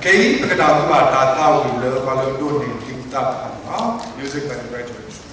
ခဲအံၤ ပကနၢ်ဟူဘၣ်တၢ်သးဝံၣ်လၢပှၤလၢအဒိးန့ၢ်သံသးတဖၣ်န့ၣ်လီၤ. Music by the Graduates.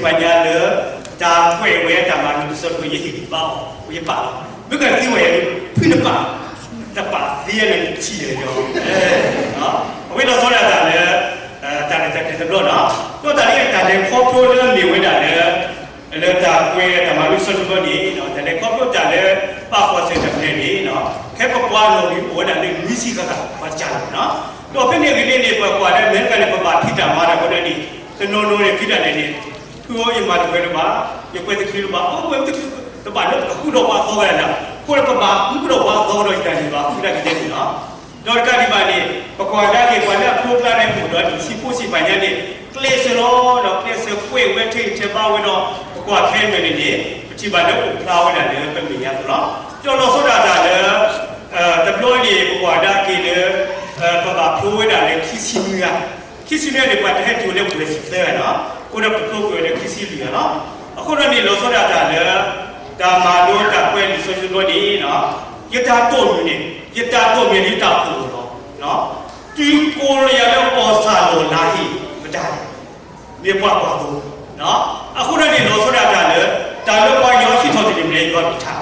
ပှၤညါလၢ တၢ်ကွဲးဝဲတၢ်မၤလိလံာ်စီဆှံ ယဟ့ၣ်ဂံၢ်ဘါအီၤ ယပာ်လီၤ. မ့ၢ်ကသံဝဲယၤ ဖုနပာ်, တပာ်သ့လၢနထံၣ်လၢၤဒီး, အဝဲလီၤဆီဒၣ်တၢ်လၢ တၢ်ရဲၣ်တၢ်ကျဲၤတဘျီလီၤ. ဒီးတၢ်လၢတၢ်လဲၤခီဖျိလၢမ့ၢ်ဝဲဒၣ်လၢ လၢတၢ်ကွဲးတၢ်မၤလိလံာ်စီဆှံတဘျီန့ၣ် တၢ်လဲၤခီဖျိတၢ်လၢ ပာ်ကွၢ်ဆၢၣ်မဲာ်တၢ်ဖဲန့ၣ် ခဲပကွၢ်လီၤန့ၣ် အိၣ်ဝဲဒၣ်လၢနွံဆံဃၣ်ဃၣ် ပှၤတကးလီၤ. ဒီးဖဲန့ၣ်အဂ့ၢ်န့ၣ် ပကွၢ်လၢအမဲရကၤန့ၣ် ပဘၣ်ဖံးတၢ်မၤတၢ်အဃိန့ၣ် တနီၤနီၤန့ၣ် ဖံးတၢ်န့ၣ်န့ၣ် ဖုဧၢ ယမၤတပှဲၤလၢၤဘၣ်, ယကွဲးတချုးလၢၤဘၣ်, အိၣ်ကွဲးတချုးတဘၣ်လၢပကဃုထီၣ်ပှၤအသီဝဲဒၣ်, အဃိဒီးပဘၣ်ဃုထီၣ်ပှၤအသီဒီးယတၢ်န့ၣ်ဘၣ်ဃုတၢ်ကတဲန့ၣ်လီၤ. ဒီးတကးဒံးဘၣ်န့ၣ် ပကွၢ်ကဒါက့ၤပှၤလၢအဖျိကျါန့ၣ် အိၣ်ဒီးအံၤဆံးဖိဆံးဖးညါန့ၣ် ကျဲးစၢးလီၤ ဒီးကျဲးစၢးကွဲးဝဲထဲဂံၢ်ထဲဘါဝဲဒီး ပကွၢ်ခဲလၢာ်န့ၣ်န့ၣ် ပထံၣ်ဘၣ်လၢအိၣ်ဖျါဝဲဒၣ်လၢပမဲာ်ညါအသိးလီၤ. ဒီးလီၤဆီဒၣ်တၢ်လၢ တဘျီန့ၣ် ပကွၢ်ကဒါက့ၤလၢ ပဘၣ်ဖျိဝဲဒၣ်လၢခံဆံနွံဂၤ, ခံဆံနွံဂၤန့ၣ် ပှၤတဟဲတုၤလၢပှဲၤဆံသၢဂၤလီၤ. အဃိဒီးပဖျိကွံာ်ဝဲလၢခံဆံလွံၢ်ဂၤလီၤ. အဃိဒီးန့ၣ် လီၤဆီဒၣ်တၢ်လၢ တၢ်မၤလိတၢ်ကွဲးလံာ်စီဆှံတဘျီန့ၣ် ယတၢ်တိာ်မုၣ်န့ၣ် ယတၢ်တိာ်မုၣ်န့ၣ်တၢ်အိၣ်လီၤ. တုၤကိးလၢယၤလၢအီၣ်စၢ်လီၢ်လါဟ့ၣ်မတၤလဲၣ် မ့ၢ်ပှၤကွၢ်သိ, အဃိဒီးန့ၣ် လီၤဆီဒၣ်တၢ်လၢ တၢ်လၢပှၤကညီဟံးထီၣ်တ့ၢ်န့ၣ် မ့ၢ်ယွၤကလုၢ်ကထါ,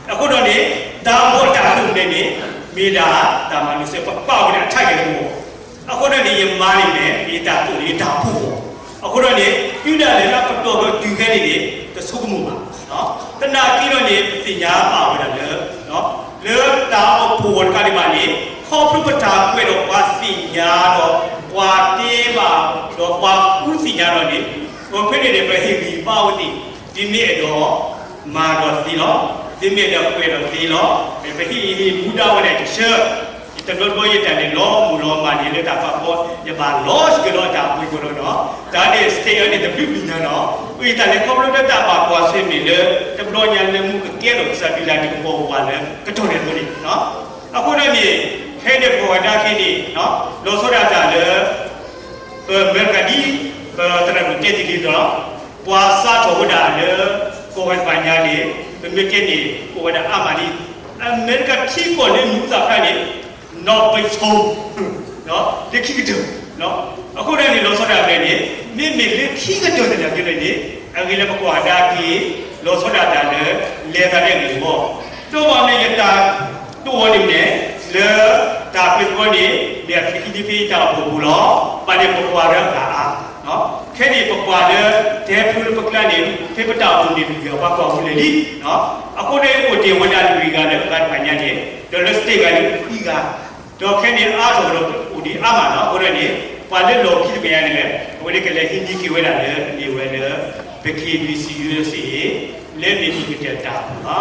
အဃိဒီးန့ၣ် တၢ်ဘီၣ်တၢ်တိာ်မုၣ်န့ၣ်န့ၣ် မ့ၢ်ဒၣ်တၢ်မၤလိစ့ၢ် ပပာ်ဝဲဒၣ်အထါက့ၤတမူအီၤ, အဃိဒီးန့ၣ် ယမါန့ၣ်န့ၣ် ယတၢ်တိာ်န့ၣ် ယတၢ်ဖှိၣ်အီၤ, အဃိဒီးန့ၣ် တုၤဒၣ်လဲာ်လၢပတီၢ်ဒီးတုၤခဲန့ၣ်န့ၣ် တဆိကမိၣ်ဘၣ်, သနာ်က့ဒီးန့ၣ် ပသ့ၣ်ညါဘၣ်ဝဲဒၣ်လၢ လၢတၢ်အိၣ်ဖှိၣ်အီၤတကးဒံးဘၣ်န့ၣ် ခီဖျိပတၢ်ကွဲးဒီးပှၤသ့ၣ်ညါဒီး ပှၤတဲဘၣ်ဒီးပှၤဃုသ့ၣ်ညါဒီးန့ၣ် ဒီးဖဲန့ၣ်န့ၣ် ပဟ့ၣ်ဂံၢ်ဘါဝဲသ့ၣ်, သုမ့ၢ်အဲၣ်ဒိးမၤဒီးသ့လီၤ, သုမ့ၢ်အဲၣ်ဒိးကွဲးဒီးသ့လီၤ, ပဟ့ၣ်ဟ့ၣ်မူဒါဝဲဒၣ်တဆၢ တဘျီဘျီယတၢ်န့ၣ် လီၤမုၢ်လီၤမၢ်န့ၣ် လၢတၢ်ပာ်ဖှိၣ် ယဘၣ်လီၤစ့ၢ်ကီးလၢတၢ်အပူၤဃီလီၤနီၤ, တၢ်န့ၣ် state အံၤန့ၣ် တဘျုးဘျုးညါနီၤ, အတၢ်လဲၤခီဖျိလၢတၢ်ဘၣ်ကွၢ်ဆၢၣ်မဲာ်လၢ တဘျီညါလၢမူကကဲထီၣ်ကစၢ်ဒုးတၢ်ဒုးကပီၤဝဲလၢကတီၢ်န့ၣ်အသိးန့ၣ်, အဃိန့ၣ်န့ၣ် ဖဲန့ၣ်ပဝဲဒၣ်က့ၤန့ၣ် လီၤဆီဒၣ်တၢ်လၢ ပမဲရကၤဒ် ပသရၣ်မုၣ်တဲတ့ၢ်လံဒီး ပှၤစးထီၣ်ဝဲဒၣ်လၢ ကီၢ်ဝဲတပၤညါန့ၣ် ပမ့ၢ်တဲန့ၣ် အိၣ်ဝဲဒၣ်အါမးလံ, အမဲရကၤထံကီၢ်လၢမူသးဖျါန့ၣ် နီၢ်ပဆိ လၢခံကတၢၢ်, အဃိန့ၣ်န့ၣ် လီၤဆီဒၣ်ဖဲန့ၣ် မ့မ့ၢ်လၢခံကတၢၢ်သနာ်က့န့ၣ် အဂ့ၢ်လၢပကွၢ်ကဒါက့ၤ လီၤဆီဒၣ်တၢ်လၢ လဲၤသးလၢအဂ့ၢ်အဂီၢ်, ဒီးဘၣ်မနုၤယတၢ်တိာ်အီၤန့ၣ်န့ၣ် လၢတၢ်ကွဲးတဘျီန့ၣ် မ့ၢ်အပဟံးန့ၢ်ဖဲတၢ်အိၣ်ဖှိၣ်ပူၤလီၤ, ဘၣ်န့ၣ်ပကွၢ်လၢအဂၤအါ, ခဲန့ၣ်ပကွၢ်လၢ တဲဖျိလၢပကျါန့ၣ် ဖဲပတၢ်အိၣ်ဖှိၣ်န့ၣ် လွံၢ်ဂၤပှၤကွၢ်ဝဲလၢာ်လံ, အဃိန့ၣ်အိၣ်တ့ၢ်ဝဲဒၣ်လွံၢ်ဂၤလၢအဂၤတဖၣ်ညါန့ၣ် ဒီးလၢ state ဂၤန့ၣ်အိၣ်ခွံဂၤ, ဒီးခဲန့ၣ်အါထီၣ်ဒီးအိၣ်ဒံးအါမးနီၤ, အဃိန့ၣ် ပှၤလၢလီၢ်ခံတဖၣ်ညါန့ၣ် အဝဲန့ၣ်ကလဲၤဟံးန့ၢ်က့ၤဝဲဒၣ်လၢအမ့ၢ်ဝဲလၢ ပ KBC USA လၢန့ၣ်မ့ၢ်ကတၢၢ်တၢ်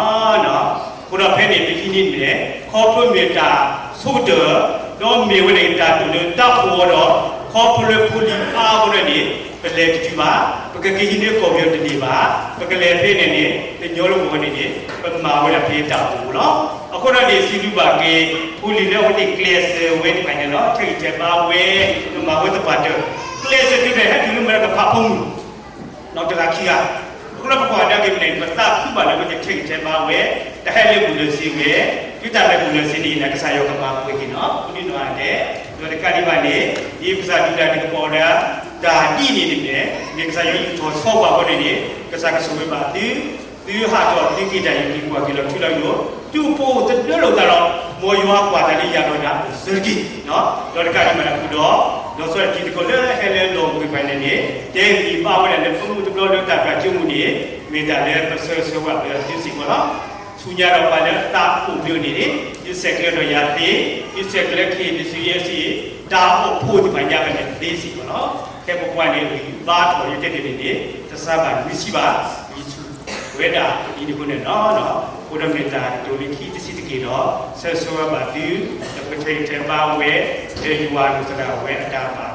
အိၣ်ဖှိၣ်လီၤ. အဃိဒီးဖဲန့ၣ် ပဟံးန့ၢ်န့ၣ် ခီဖျိမ့ၢ်တၢ်ဆိကတၢၢ် ဒီးမ့ၢ်ဝဲန့ၣ်တၢ်တိာ်လၢတၢ်ဖှိၣ်အီၤဒီး ခီဖျိလၢဖိလံၤအါအဃိန့ၣ်န့ၣ် ပလဲၤတတုၤဘၣ်, ပကက့ၤဟံးန့ၢ်ကီၢ်ပယီၤတန့ၢ်ဘၣ်, ပကလဲၤဖဲန့ၣ်န့ၣ် တညီလၢပဝဲန့ၣ်န့ၣ် ပမၤဝဲဒၣ်ဖဲတၢ်အိၣ်ဖှိၣ်ပူၤလီၤ. အဃိဒီးန့ၣ် စံးဘျုးဘၣ်က့ၤ ဖိလံၤလၢအဝဲသ့ၣ်ကျဲးစၢးဝဲတဖၣ်ညါလီၤ, ထဲဂံၢ်ထဲဘါဝဲ ပမၤဝဲသပှၢ်တၢၢ်, ကျဲးစၢးတုၤဖဲဟဲတုၤလၢမဲရကၤဖးဖီမုၢ် နီၢ်တဂၤခံဂၤ, အဃိဒီးပကွၢ်ကဒါက့ၤမ့ၢ်န့ၣ် ပသးခုဘၣ်လၢပတထဲဂံၢ်ထဲဘါဝဲ, တၢ်ဟဲလၢာ်ဘူၣ်လၢာ်စ့ဝဲ, ဒ်တၢ်လၢာ်ဘူၣ်လၢာ်စ့န့ၣ် ကစၢ်ယွၤကမၤပှဲၤက့ၤနီၤ, ဒ်နီၢ်ဂၤဒဲး, ဒီးတကးဒံးဘၣ်န့ၣ် ဒ်ကစၢ်ဒုးတၢ်ဒုးကပီၤဒီး တၢ်ဒ်န့ၣ်န့ၣ်မ့ၢ် မ့ၢ်ကစၢ်ယွၤယူာ်ထီၣ်ဆီပှၤအဃိန့ၣ်န့ၣ် ကစၢ်ကဆိၣ်ဂ့ၤဘၣ်သု, သုဟးထီၣ်သုက့ၤတၢ်အံၤ က့ၤကွၢ်က့ၤလီၤထူလီၤယိာ်, သုအိၣ်ဖှိၣ်သဒၢလိာ်သးဒီး မ်ယွၤကွၢ်တၢ်လၢယၤဒီးနၤအဂီၢ်စၢၤတက့ၢ်, ဒီးတကးဒံးဘၣ်န့ၣ်အဃိဒီး ဒီးစီၤတံၤသကိးလၢဟဲလၢလီၢ်မုၢ်ပှၤန့ၣ်န့ၣ် တဲဂံၢ်ဘါဝဲဒၣ်လၢပမုၢ်တဘျီလၢတၢ်ပျၢ်ကၠိမူန့ၣ် မ့ၢ်တၢ်လၢပဆၢဂ့ၤဆၢဝါဘၣ်သုစ့ၢ်ကီးလီၤ. ဆူညါဒီးပှၤလၢအသးအိၣ်ဘျုးန့ၣ်န့ၣ် ယဆဲးကျၢဒီးယၤသ့, ယဆဲးကျၢ KBC USA တၢ်အိၣ်ဖှိၣ်သ့ၣ်တဖၣ်ညါပန့ၣ်သ့စ့ၢ်ကီးလီၤ. ခဲပပှၤန့ၣ် ဂံၢ်ဘါထီၣ်ယတဲတ့ၢ်န့ၣ်န့ၣ် တစၢဘၣ်နွံဆံဘၣ် ယဆူၣ်ဝဲဒၣ်ဒ်န့ၣ်အဃိန့ၣ်လီၤ. အဃိဒီးမ့ၢ်တၢ်ကတိၤလၢခံတဆံးတက့ၢ်ဒီး ဆၢဂ့ၤဆၢဝါဘၣ်သု ဒီးပကထဲဂံၢ်ထဲဘါဝဲ လၢယွၤအလိၤသရၣ်ဝဲအတၢ်ဘၣ်